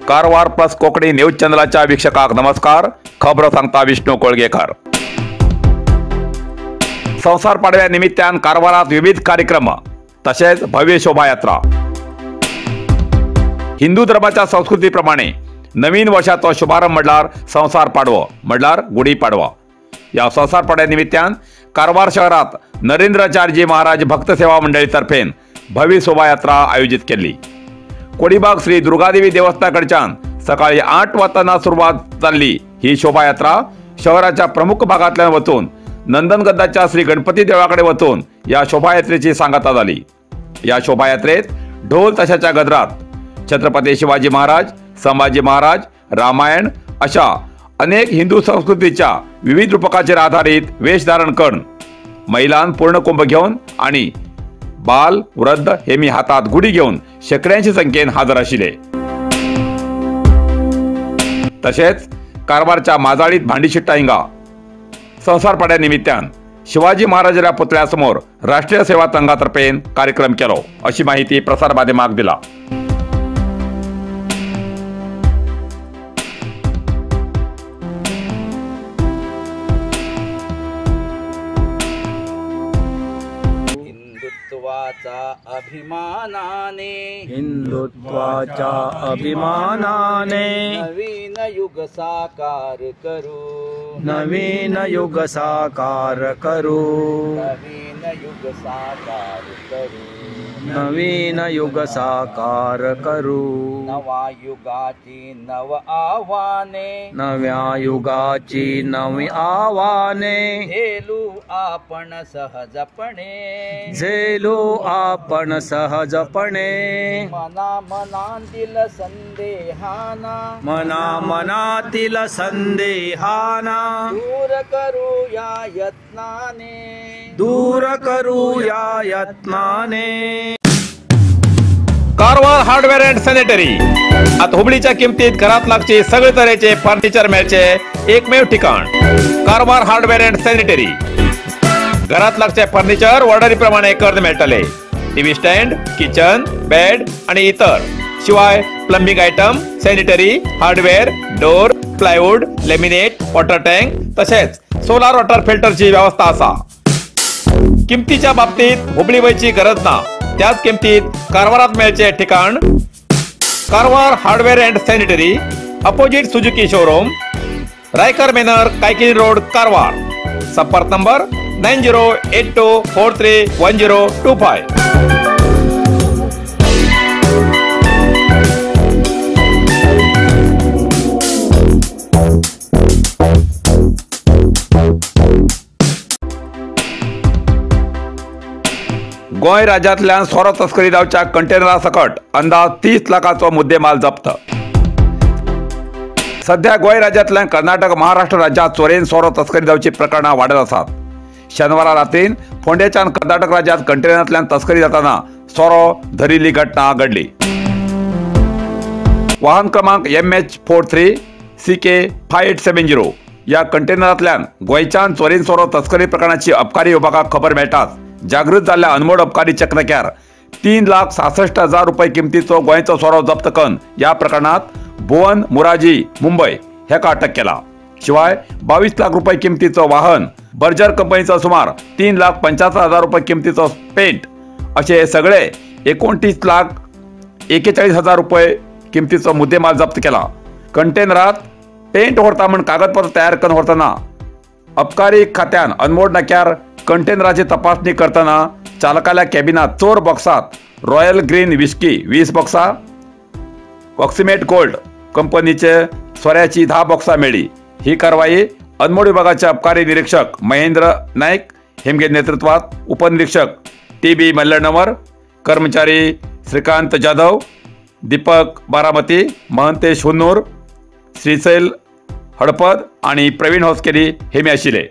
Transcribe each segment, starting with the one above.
Karwar plus Konkani news चॅनलाच्या वीक्षकांक नमस्कार. खबरो सांगता विष्णू कोळगेकर. संवसार पाडव्या निमित्तान कारवारात विविध कार्यक्रम तसेच भव्य शोभायात्रा. हिंदू धर्माच्या संस्कृतीप्रमाणे नवीन वर्षाचो शुभारंभ म्हणल्यार संवसार पाडवो म्हणल्यार गुढी पाडवा. या संवसार पाडव्या निमित्तान कारवार शहरात नरेंद्राचार्यजी महाराज भक्त सेवा मंडळीतर्फेन भव्य शोभायात्रा आयोजित केली. कोडीबाग श्री दुर्गादेवी देवस्थानाकडच्यान सकाळी 8 वाजताना सुरुवात जाल्ली ही शोभायात्रा शहराच्या प्रमुख भागांतल्यान वचून नंदनगद्दाच्या श्री गणपती देवळाकडे वचून या शोभायात्रेची सांगता जाली. या शोभायात्रेत ढोल ताशाच्या गजरात छत्रपती शिवाजी महाराज, संभाजी महाराज, रामायण अशा अनेक हिंदू संस्कृतीच्या विविध रूपकाचेर आधारित वेश धारण करून महिलां पूर्ण कुंभ घेवन आणि बाल वृद्ध हे मी हातात गुढी घेवन शेकड्यांची संख्येन हजर आशिल्ले. तसेच कारवारच्या माजाळीत भांडीशिट्टा हिंगा संवसार पाड्या निमित्तान शिवाजी महाराजाच्या पुतळ्यासमोर राष्ट्रीय सेवा संघातर्फे कार्यक्रम केलो अशी माहिती प्रसार माध्यमाक दिला. अभिमानाने हिंदुत्वाच्या अभिमानाने नवीन युग साकार करू, नवीन युग साकार करू, नवीन युग साकार करू, नवीन युग साकार करू. नवा युगाची नव आव्हाने, नव्या युगाची नवी आव्हाने, झेलू आपण सहजपणे, झेलू आपण सहजपणे. मना मनातील संदेहाना, मना मनातील संदेहाना, दूर करूया यत्नाने, दूर करूया यत्नाने. कारवार हार्डवेअर अँड सॅनिटरी आता हुबळीच्या किमतीत घरात लागचे सगळे तरेचे फर्निचर मेळचे एकमेव ठिकाण कारवार हार्डवेअर अँड सॅनिटरी. घरात लागचे फर्निचर ऑर्डरीप्रमाणे करून मेळटले. टीव्ही स्टँड, किचन, बेड आणि इतर शिवाय plumbing item, sanitary, hardware, door, plywood, laminate, water tank तसेच सोलार वॉटर फिल्टरची व्यवस्था असा. किमतीच्या बाबतीत हुबळी वयची गरज ना, त्याच किमतीत कारवारात मेळचे ठिकाण Karwar hardware and sanitary, opposite Suzuki showroom, Raikar manor, Kaikini road, Karwar. संपर्क नंबर 9082431025. गोंय राज्यांतल्यान सोरो तस्करी जावच्या कंटेनरा सकट अंदाज 30 लाखाचो मुद्देमाल जप्त. सध्या गोंय राज्यांतल्यान कर्नाटक, महाराष्ट्र राज्यात चोरयेन सोरो तस्करी जावची प्रकरणां वाडत आसात. शनिवारा रातीन फोंडेच्यान कर्नाटक राज्यात कंटेनरांतल्यान तस्करी जाताना सोरो धरिल्ली घटना घडली. वाहन क्रमांक MH 43 CK 5870 या कंटेनरांतल्यान गोंयच्यान चोरयेन सोरो तस्करी प्रकरणाची अबकारी विभागाक खबर मेळटाच जागृत जाल्ल्या अनमोड अबकारी चकनक्यार 3,66,000 रुपये किमतीचो गोंयचो सोरो जप्त करून या प्रकरणात भुवन मुराजी मुंबय हेका अटक केला. शिवाय 22 लाख रुपये किमतीचो वाहन, बर्जर कंपनीचो सुमार 3,75,000 रुपये किमतीचो पेंट असे सगळे 29,41,000 रुपये किमतीचो मुद्देमाल जप्त केला. कंटेनरात पेंट व्हरता म्हण कागदपत्र तयार करून व्हरतना अबकारी खात्यान अनमोड नाक्यार कंटेनराची तपासणी करताना चालकाल्या कॅबिनात चोर बॉक्सात royal green whisky 20 Buxa, ऑक्सिमेट gold कंपनीचे सोऱ्याची 10 बॉक्सा मेळ्ळी. ही कारवाई अनमोड विभागाचे अबकारी निरीक्षक महेंद्र नाईक हेमगे नेतृत्वात उपनिरीक्षक TB मल्लणवर, कर्मचारी श्रीकांत जाधव, दीपक बारामती, महंतेश हुन्नूर, श्रीशैल हडपद आणि प्रवीण होस्केरी हेमी आशिल्ले.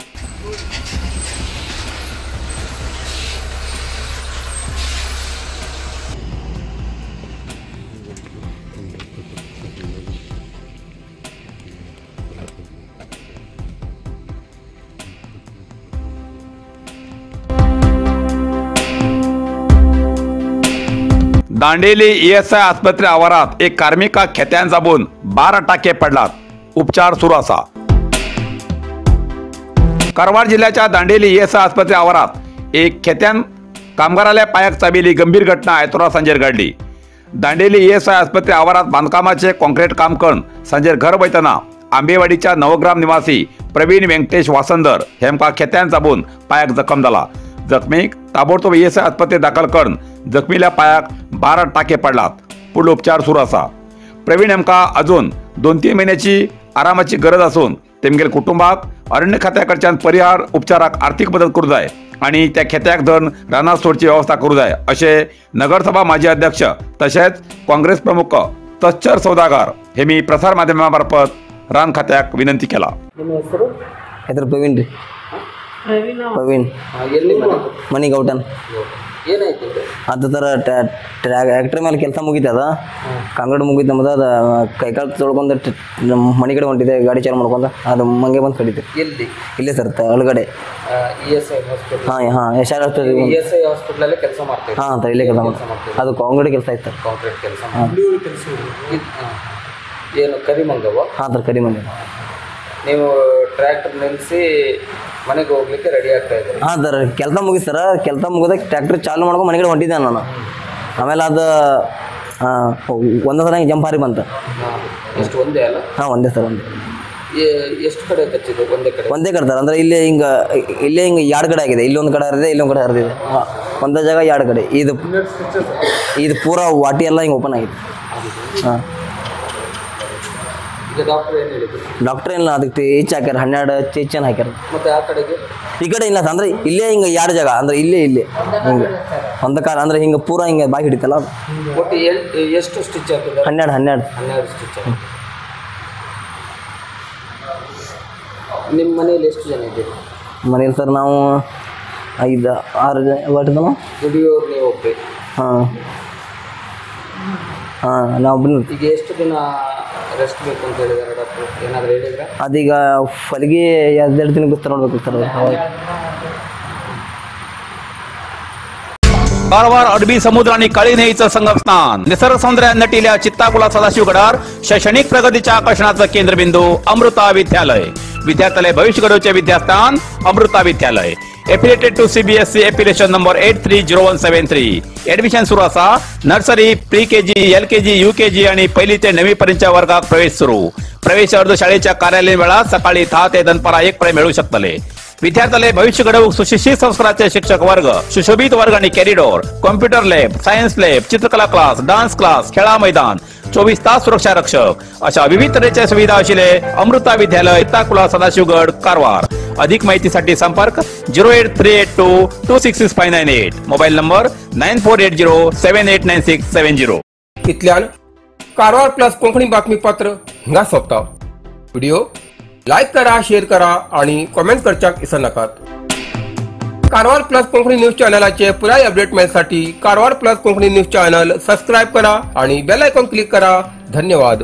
दांडेली ईएसआय आस्पत्रे आवारात एक कार्मिका खेत्यान जाबून 12 टाके पडलात, उपचार सुरू आसा। कारवार जिल्ह्याच्या दांडेली ईएसआय आस्पत्रे आवारात एक खेत्यान कामगाराल्या पायाक चाबिल्ली गंभीर घटना आयतोरा सांजेर घडली। दांडेली ईएसआय आस्पत्रे आवारात बांधकामाचे कॉन्क्रीट काम करून सांजेर घर वयतना आंबेवाडीच्या नवग्राम निवासी प्रवीण व्यंकटेश वासंदर हेमका खेत्यान चाबून पायाक जखम जाला। जखमीक ताबडतोब ईएसआय आस्पत्रेत दाखल करून जखमील्या पायाक 12 टाके पडलात, पुढलो उपचार सुरू आसा। प्रवीण हेमका अजून 2-3 महिन्याची आरामाची गरज आसून तेमगेल कुटुंबाक अरण्य खात्याकडच्यान परिहार उपचाराक आर्थिक मदत करू जाय आणि त्या खेत्याक धरून रानात सोडची व्यवस्था करू जाय अशें नगरसभा माजी अध्यक्ष तशेंच काँग्रेस प्रमुख तच्चर सौदागर हे मी प्रसार माध्यमा मार्फत रान खात्याक विनंती केला। ಹೆಸರು ಪ್ರವೀಣ್ ರೀ. ಪ್ರವೀಣ್ ಮನಿ ಗೌಟನ್. ಅದು ಥರ ಟ್ರ್ಯಾಕ್ಟ್ರ್ ಮೇಲೆ ಕೆಲಸ ಮುಗೀತದ, ಕಾಂಕ್ರೀಟ್ ಮುಗೀತು ನಮ್ಮದು. ಅದು ಕೈಕಾಲು ತೊಳ್ಕೊಂಡು ಮನೆ ಕಡೆ ಹೊಂಟಿದೆ, ಗಾಡಿ ಚಾಲು ಮಾಡ್ಕೊಂಡು ಅದು ಮಂಗೆ ಬಂದು ಕಡಿತು. ಎಲ್ಲಿ? ಇಲ್ಲೇ ಸರ್, ಒಳಗಡೆ. ಹಾಂ ಹಾಂ, ಎಸ್ ಆರ್ ಹಾಸ್ಪಿಟಲಲ್ಲೇ ಕೆಲಸ ಮಾಡ್ತೀವಿ. ಹಾಂ ಸರ್, ಇಲ್ಲೇ ಕೆಲಸ ಮಾಡ್ತೀವಿ. ಅದು ಕಾಂಕ್ರೀಟ್ ಕೆಲಸ ಆಯ್ತು ಸರ್. ಕಾಂಕ್ರೀಟ್ ಕೆಲಸ. ಏನು ಕರಿಮಂಗವ? ಹಾಂ ಸರ್, ಕರಿಮಂಗ. ನೀವು ಟ್ರ್ಯಾಕ್ಟರ್ ನಿಲ್ಲಿಸಿ ಮನೆಗೆ ಹೋಗ್ಲಿಕ್ಕೆ ರೆಡಿ ಆಗ್ತಾ ಇದ್ದೀರಿ? ಹಾಂ ಸರ್, ಕೆಲಸ ಮುಗಿತು ಸರ್. ಕೆಲಸ ಮುಗಿದಾಗ ಟ್ರ್ಯಾಕ್ಟರ್ ಚಾಲು ಮಾಡ್ಕೊಂಡು ಮನೆಗಡೆ ಹೊಂಟಿದ್ದೆ ನಾನು. ಆಮೇಲೆ ಅದು ಒಂದೇ ಸಲ ಜಂಪ್ ಹಾರಿ ಬಂತು. ಎಷ್ಟು? ಒಂದೇ ಅಲ್ಲ? ಹಾಂ, ಒಂದೇ ಸರ್, ಒಂದೇ. ಎಷ್ಟು ಕಡೆ ಕಚ್ಚಿದೆ? ಒಂದೇ ಕಡೆ? ಒಂದೇ ಕಡೆ ಸರ್. ಅಂದರೆ ಇಲ್ಲೇ ಹಿಂಗೆ, ಇಲ್ಲೇ ಹಿಂಗೆ ಎರಡು ಕಡೆ ಆಗಿದೆ. ಇಲ್ಲೊಂದು ಕಡೆ ಹರಿದಿದೆ, ಇಲ್ಲೊಂದು ಕಡೆ ಹರಿದಿದೆ. ಒಂದೇ ಜಾಗ ಎರಡು ಕಡೆ. ಇದು ಇದು ಪೂರಾ ವಾಟಿ ಎಲ್ಲ ಹಿಂಗೆ ಓಪನ್ ಆಗಿದೆ. ಹಾಂ. ಈಗ ಡಾಕ್ಟರ್ ಏನು ಹೇಳಿದ್ರು? ಡಾಕ್ಟರ್ ಏನಿಲ್ಲ, ಅದಕ್ಕೆ ಟೀಚ್ ಹಾಕ್ಯಾರ, 12 ಚೀಚನ್ ಹಾಕ್ಯಾರ. ಮತ್ತೆ ಆ ಕಡೆಗೆ? ಈ ಕಡೆ ಇಲ್ಲ ಅಂದ್ರೆ ಇಲ್ಲೇ ಹಿಂಗೆ ಎರಡು ಜಾಗ, ಅಂದ್ರೆ ಇಲ್ಲೇ ಇಲ್ಲೇ ಹಿಂಗೆ ಒಂದು ಕಾಲ, ಅಂದ್ರೆ ಹಿಂಗೆ ಪೂರಾ ಹಿಂಗೆ ಬಾಯಿ ಹಿಡಿತಲ್ಲ ಅದು. ಒಟ್ಟು ಎಷ್ಟು ಸ್ಟಿಚ್ ಹಾಕಿದ್ದಾರೆ? 12 12 12 ಸ್ಟಿಚ್. ನಿಮ್ಮ ಮನೇಲಿ ಎಷ್ಟು ಜನ ಇದ್ದೀರಿ? ಮನೇಲಿ ಸರ್ ನಾವು 5 6 ಜನ. ಒಟ್ಟು ದುಡಿಯೋರು ನೀವು ಒಬ್ಬರೇ? ಹಾಂ ಹಾಂ, ನಾವು ಒಬ್ಬನೇ. ಈಗ ಎಷ್ಟು ದಿನ ರೆಸ್ಟ್ ಬೇಕು ಅಂತ ಹೇಳಿದಾರೆ ಡಾಕ್ಟರ್? ಏನಾದರೂ ಹೇಳಿದ್ರಾ? ಅದೀಗ ಫಲಿಗೆ 2 ದಿನ ಗೊತ್ತ ನೋಡ್ಬೇಕು ಸರ್. कारवार अरबी समुद्र आणि काळी न्हंयेचं संगमस्थान, निसर्ग सौंदर्यान नटिल्या चित्ताकुला सदाशिवगडार शैक्षणिक प्रगतीच्या आकर्षणाचं केंद्रबिंदू अमृता विद्यालय. विद्यार्थ्यालय भविष्य घडवचे विद्यास्थान Amrita Vidyalaya. Affiliated to CBSE affiliation number 830173. Admission सुरू आसा. Nursery, pre KG, LKG, UKG आणि पहिली ते 9वी पर्यंतच्या वर्गात प्रवेश सुरू. प्रवेश अर्ज शाळेच्या कार्यालयीन वेळात सकाळी 10 ते दनपारा 1 पर्यंत मिळू शकतले. विद्यार्थ्याले भविष्य घडवूक सुशिक्षित संस्काराचे शिक्षक वर्ग, सुशोभित वर्ग आणि corridor, computer lab, science lab, चित्रकला क्लास, डान्स क्लास, खेळा मैदान, 24 तास सुरक्षा रक्षक अशा विविध तऱ्हेच्या सुविधा असलेले अमृता विद्यालय, चित्ताकुला, सदाशिवगड, कारवार. अधिक माहितीसाठी संपर्क 08382 266598, मोबाईल नंबर 9480 789670. इतल्यान कारवार प्लस कोंकणी बातमीपत्र हिंगा सोंपता. व्हिडिओ लायक करा, शेअर करा आणि कॉमेंट करच्याक विसरनाकात. कारवार प्लस कोंकणी न्यूज चॅनलाचे पुराय update मेळसाठी Karwar plus Konkani news channel subscribe करा आणि बेल आयकॉन क्लिक करा. धन्यवाद.